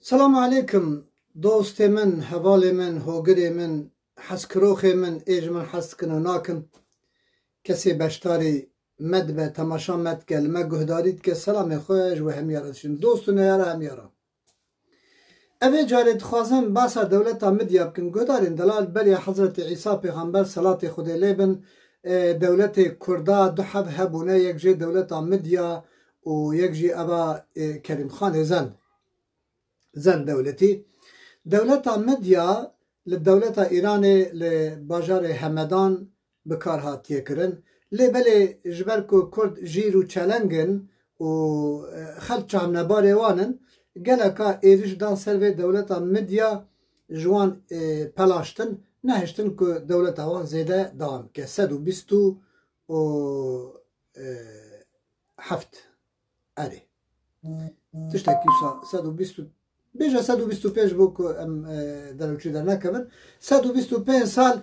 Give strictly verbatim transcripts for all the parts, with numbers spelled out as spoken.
Selam aleykum, dostê min, hevalê min, hogirê min, hezkiroxê min, ê ji min hez dikin û nakin. Kesê beşdarî me dibe, temaşa me dike, li me guhdarî dike, selamê xwe ji we hemî re dişînim. Dost û neyara hemî re. Evê carê dixwazim basa dewleta Midya bikin. Guhdarên delal, beriya Hezretê Îsa Pêxember, selatê Xwedê lê bin, e, dewletê Kurda du heb hebûne, yek jê dewleta Midya û yek jî eva, e, Kerîmxanê Zend. Zend dewletî. Dewleta Midya li dewleta Îranê li bajarê Hemedan bi kar hatiye kirin. Lê belê ji ber ku Kurd jîr û çeleng in û, e, xelk çavnebarê wan in, geleka êriş dan ser vê dewleta Midya ji wan, e, pelaştin, nehiştin ku dewleta wan zêde dewam bike. Sed û bîst û heft. Erê. Tiştekî wisa sed û bîst û, bêje sed û bîst û pênc bû ku em, e, derewçî dernekevin. Sed û bîst û pênc sal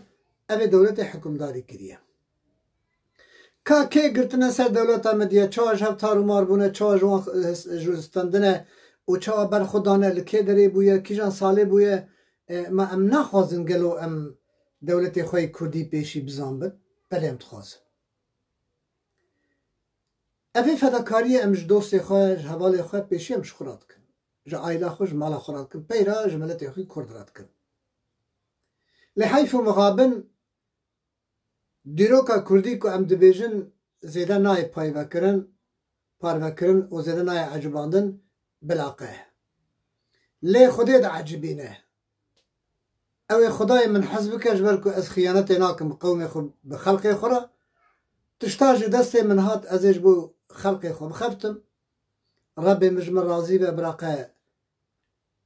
ev ê dewletê hikimdarî kiriye. Ka kê girtine ser dewleta Midya, çawa ji hev tar û mar bûne, çawa ji wan, e, ji stendine û çawa ber xwe dane, li kê derê bûye, kîjan salê bûye, e, ma em naxwazin gelo em dewletê xwe yê Kurdî pêşî bizanbin? Belê em dixwazin. Evê fedakariyê em ji dostê xwe, ji hevalê xwe pêşî em ji xwe re dikin. Ji aîla xwe, ji mala xwe re dikin. Peyra ji miletê xwe Kurd re dikin. Lê heyf û mixabin dîroka Kurdî ku em dibêjin zêde nayê payvekirin, parvekirin û zêde nayê ecibandin, bilaqe. Lê Xwedê diecibîne. Ew ê Xwedayê min hez bike, ji ber ku ez xiyanetê nakim bi qewmê xwe, bi xelqê xwe re. Tişta ji destê min hat, ez ê ji bo xelqê xwe bixebtim. Rebê min ji min razî be, biraqe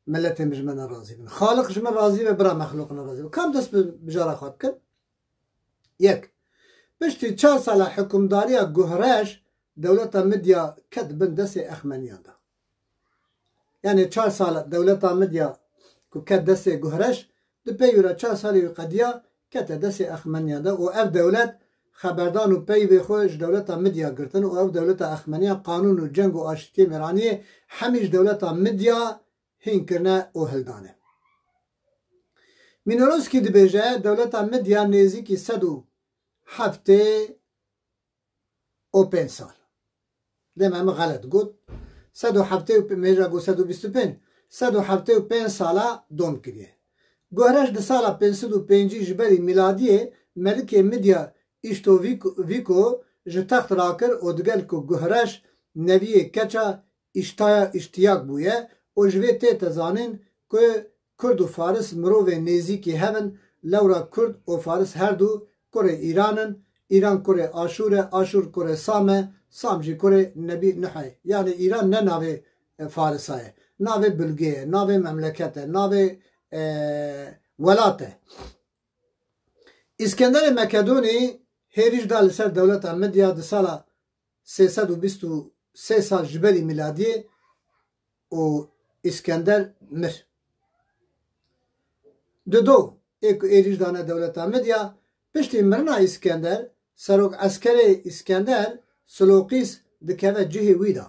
miletê min ji min nerazî bin. Xaliq ji min razî be, bira mexlûq nerazî be. Kam dest bi bijara xwe bikin? Yek. Piştî çar sala hikimdariya Guhreş, dewleta Midya ket bin destê Exmeniyan de. Yanî çar sala dewleta Midya ku ket destê Guhreş, di pey wî re çar salî wî qediya, kete destê Exmeniyan de û ev dewlet xeberdan û peyvê xwe ji dewleta Midya girtin û ev dewleta Exmeniyan qanûn û ceng û aşîtiyê mêraniyê hemî ji dewleta Midya hîn kirine û hildane. Mînorowskî dibêje, dewleta Midya nêzîkî sed û heftê û pênc sal. Dema min xelet got. Sed û heftê û pênc, mêja got sed û bîst û pênc. Sed û heftê û pênc sala dom kiriye. Guhreş di sala pênc sed û pêncî ji berî mîladiyê Melikê Midya Îştovîko ji text rakir û digel ku Guhreş neviyê keça Îştaya Îştiyak bûye û ji vê tête zanîn ku Kurd û Faris mirovê nêzîkî hev in, lewra Kurd û Faris her du kurê Îran in, Îran kurê Aşûr e, Aşûr kurê Sam e, Sam jî kurê Nebî Nuh e. Yanî Îran ne navê, e, Farisa ye. Navê bilgê ye, navê memleket e, navê, e, welat e. Îskenderê Mekedonî hêrîş da li ser dewleta Midya di sala sê sed û bîst û sê sal ji berî mîladiyê û Îskender mir. Dido, ê ku êrîş dane dewleta Midya, piştî mirina Îskender, serok eskerê Îskender, Siloqîs dikeve cihê wî de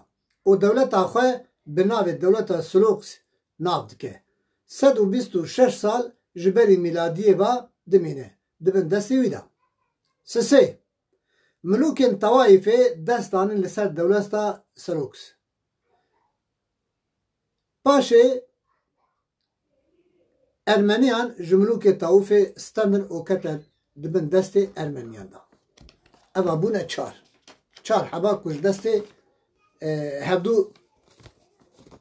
û dewleta xwe bi navê dewleta Siloqîs nav dike. Sed û bîst û şeş sal ji berî mîladiyê ve dimîne, di bin destê wî de. Sisê, milûkên Tewaîfê dest danin li ser dewleta Siloqîs. Paşê Ermeniyan ji milûkê Tawifê stendin û kete di bin destê Ermeniyan de. Eva bûne çar. Çar heba ku ji destê, e, hevdu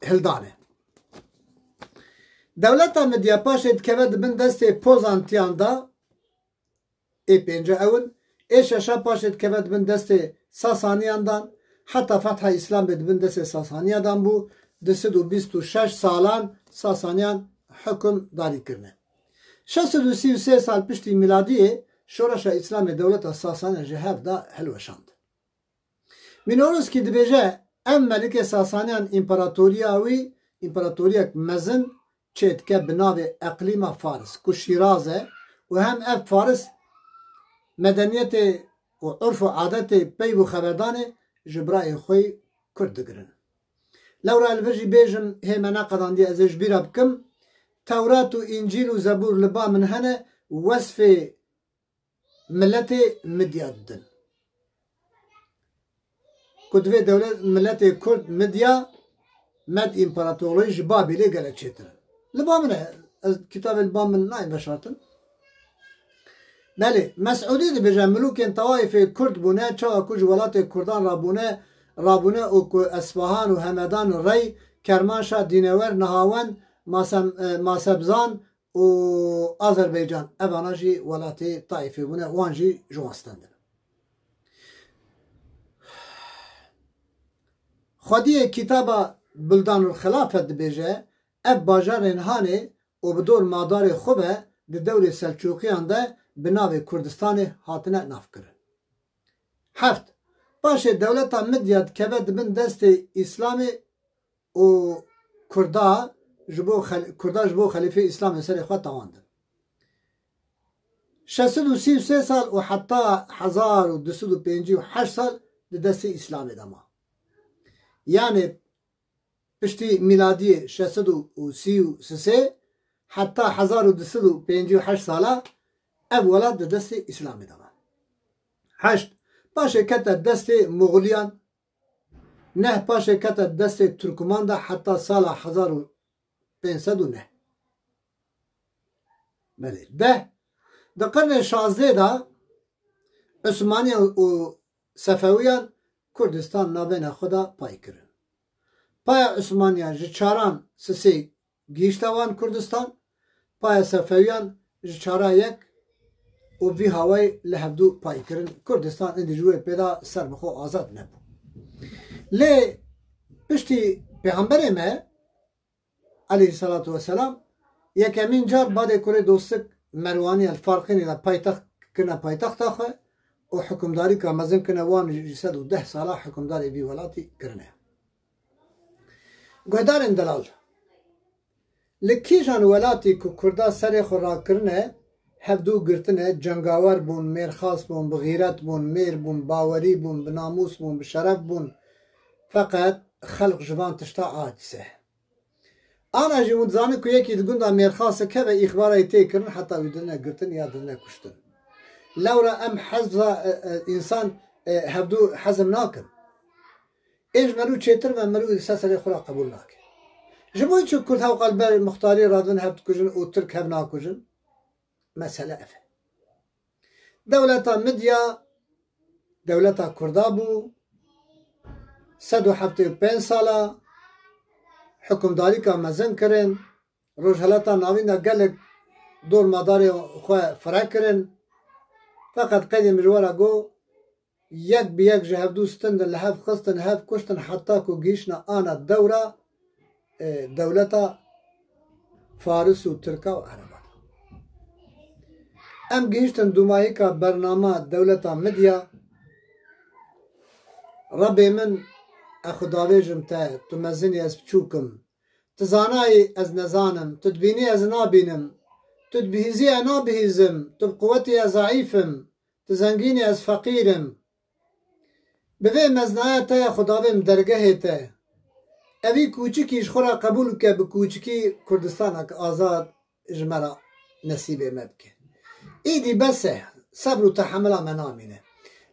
hildane. Dewleta Midya paşê dikeve di bin destê Pozantiyan de, ê pênca ew in, ê şeşa paşê dikeve di bin destê Sasaniyan dan, heta fetha Îslamê di bin destê Sasaniya dan bû, di sed û bîst û şeş salan Sasaniyan hukimdarî kirine. Şeş sed û sî û sê sal piştî mîladiyê şoreşa Îslamê dewleta Sasaniyan ji hev da hilweşand. Mînorskî dibêje, ev melikê Sasaniyan împaratoriya wî, împaratoriyek mezin çêdike bi navê Eqlîma Faris, ku Şîraz e û hem ev Faris medeniyetê û urf û adetê peyv û xeberdanê ji birayên xwe yî Kurd digirin. Lewra li vir jî bêjim, hê me neqedandiye, ez ê ji bîra bikim. Tewrat û Încîl û Zebûr li ba min hene, wesfê miletê Midya didin. Ku divê dewlet, miletê Kurd, Midya, Med Împaratorluğu ji Babilê gelek çêtir in. Li ba min e, ez kitabê li ba min nayê veşartin. Belê, Mesûdî dibêje, milûkên Tawaîfê Kurd bûne, çawa ku ji welatê Kurdan rabûne, rabûne û ku Esfahan û Hemedan, Rey, Kermanşah, Dînewer, Nehawend, Masem-, e, Masebzan û Azerbaycan, evana jî welatê Taîfê bûne, wan jî ji wan stendin. Xwediyê kitaba Buldanul Xilafet dibêje, ev bajarên hanê û bi dor madarê xwe ve di dewrê Selçûqiyan de bi navê Kurdistanê hatine navkirin. Heft. Paşê dewleta Midya dikeve di bin destê Îslamê û Kurda ji bo xel-, Kurda ji bo xelîfê Îslamê serê xwe tawandin. Şeş sed û sî û sê sal û heta hezar û du sed û pêncî û heşt sal di destê Îslamê de ma. Yanê piştî mîladiyê şeş sed û sî û sê heta hezar û du sed û pêncî û heşt sala ev welat di destê Îslamê de ma. Heşt. Paşê kete destê Moxoliyan, neh paşê kete destê Tirkman de heta sala hezar û pênc sed û neh. Belê. Deh. Di qirnê şazdê de Osmaniyan û Sefewiyan Kurdistan navbeyna xwe de pay kirin. Paya Osmaniyan ji çaran sisê gihîşte wan Kurdistan, paya Sefewiyan ji çara yek û vî hawayê li hevdû pay kirin. Kurdistan êdî ji wê pê de ser bi xwe azad nebû. Lê piştî Pêxemberê me, aleyhisselatu vesselam, yekemîn car badê kurê dostik Merwanî el Farqînî de paytext kirine paytexta xwe û hukimdarîka mezin kirine, wan jî sed û deh sala hukimdarê vî welatî kirine. Guhdarên delal. Li kîjan welatî ku Kurda serê xwe rakirine, hevdû girtine, cengawer bûn, mêrxas bûn, bi xîret bûn, mêr bûn, bawerî bûn, bi namûs bûn, bi şeref bûn. Feqet xelq ji van tişta aciz e. Ana jî hûn dizanin ku yekî di gunda mêrxasek hebe îxbara wî tê kirin, heta wî didine girtin ya didine kuştin. Lewra em heza, e, e, însan, e, hevdû hezm nakin. Ê ji merû çêtir ve merû li ser serê xwe re qebûl nake. Ji bo çi Kurd hewqa li ber muxtariyê radin hev dikujin û Tirk hev nakujin? Mesele ev e. Dewleta Midya, dewleta Kurda bû, sed û heftê û pênc sala hukimdarîka mezin kirin, Rojhelata Navîn de gelek dormadarê xwe fire kirin. Feqet qeydê min ji we re got, yek bi yek ji hevdû stindin, li hev xistin, hev kuştin, heta ku gihîştine ana dewra, e, dewleta Faris û Tirka û Ereba. Em gihîştin dûmahîka bernama dewleta Midya. Rebê min, ez xwe davêjim te, tu mezin î, ez biçûk im. Tu zanayî, ez nezanim. Tu dibînî, ez nabînim. Tu dibihîzî, ez nabihîzim. Tu bi quwetî, ez zeîf im. Tu zengîn î, ez feqîr im. Bi vê mezinaya te ya xwe davêm dergehê te. Evî kûçikî ji xwe re qebûl bike, bi kûçikî Kurdistanek azad ji me re nesîbê me bike. Îdî bes e, sebr û tehemila me namîne.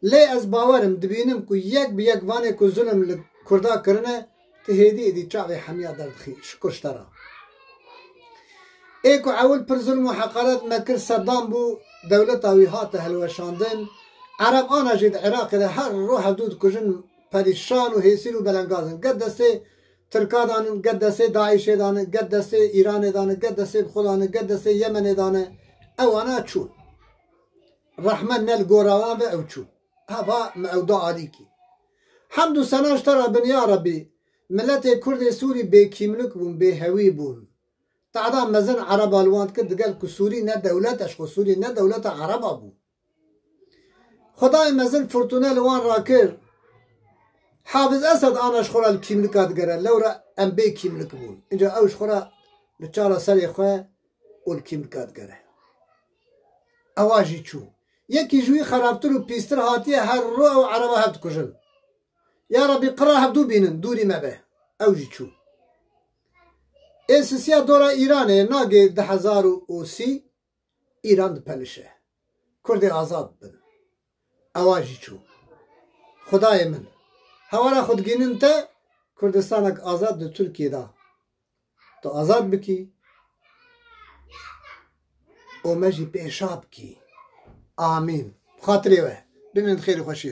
Lê ez bawer im, dibînim ku yek bi yek vanê ku zulm li Kurda kirine, ti hêdî êdî çavê hemiya derdixî. Şikur ji te re. Ê ku ewil pir zulm û heqaret me kir, Seddam bû, dewleta wî hate hilweşandin. Ereb ana jî di Iraqê de her roj hevdû dikujin, perîşan û hêsîl û belengaz in. Get destê Tirka danin, get destê DAIŞê danin, get destê Îranê danin, get destê bi xwe danin, get destê Yemenê danin. Ewana çûn. Rehme ne li gora wan ve, ew çûn. Heva me ew da alîkî. Hemd û sena ji te re bin ya Rebî. Miletê Kurdê Sûrî bêkîmlik bûn, bêhewî bûn. Tehda mezin Ereba li wan dikir, digel ku Sûrî ne dewlet e, ji xwe Sûrî ne dewleta Ereba bû. Xwedayê mezin furtûne li wan rakir. Hafiz Esed ana ji xwe re li kîmlika digere, lewra em bê kîmlik bûn. Înca ew ji xwe re li çara serê xwe û li kîmlika digere. Ewa jî çû. Yekî ji wî xerabtir û pîstir hatiye, her ro ew Ereba hev dikujin. Ya Rebî, qira hevdû bînin, dûrî me be. ew jî çû. Ê sisiya dora Îranê nagê du hezar û sî, Îran dipelişe. Kurdê azad bin. Ewa jî çû. Xwedayê min, hewara xwe digînin te, Kurdistanek azad di Tirkiyê de tu azad bikî û me jî pêşa bikî. Amîn. Bi xatirê we. Bimînin di xêr û xweşî de.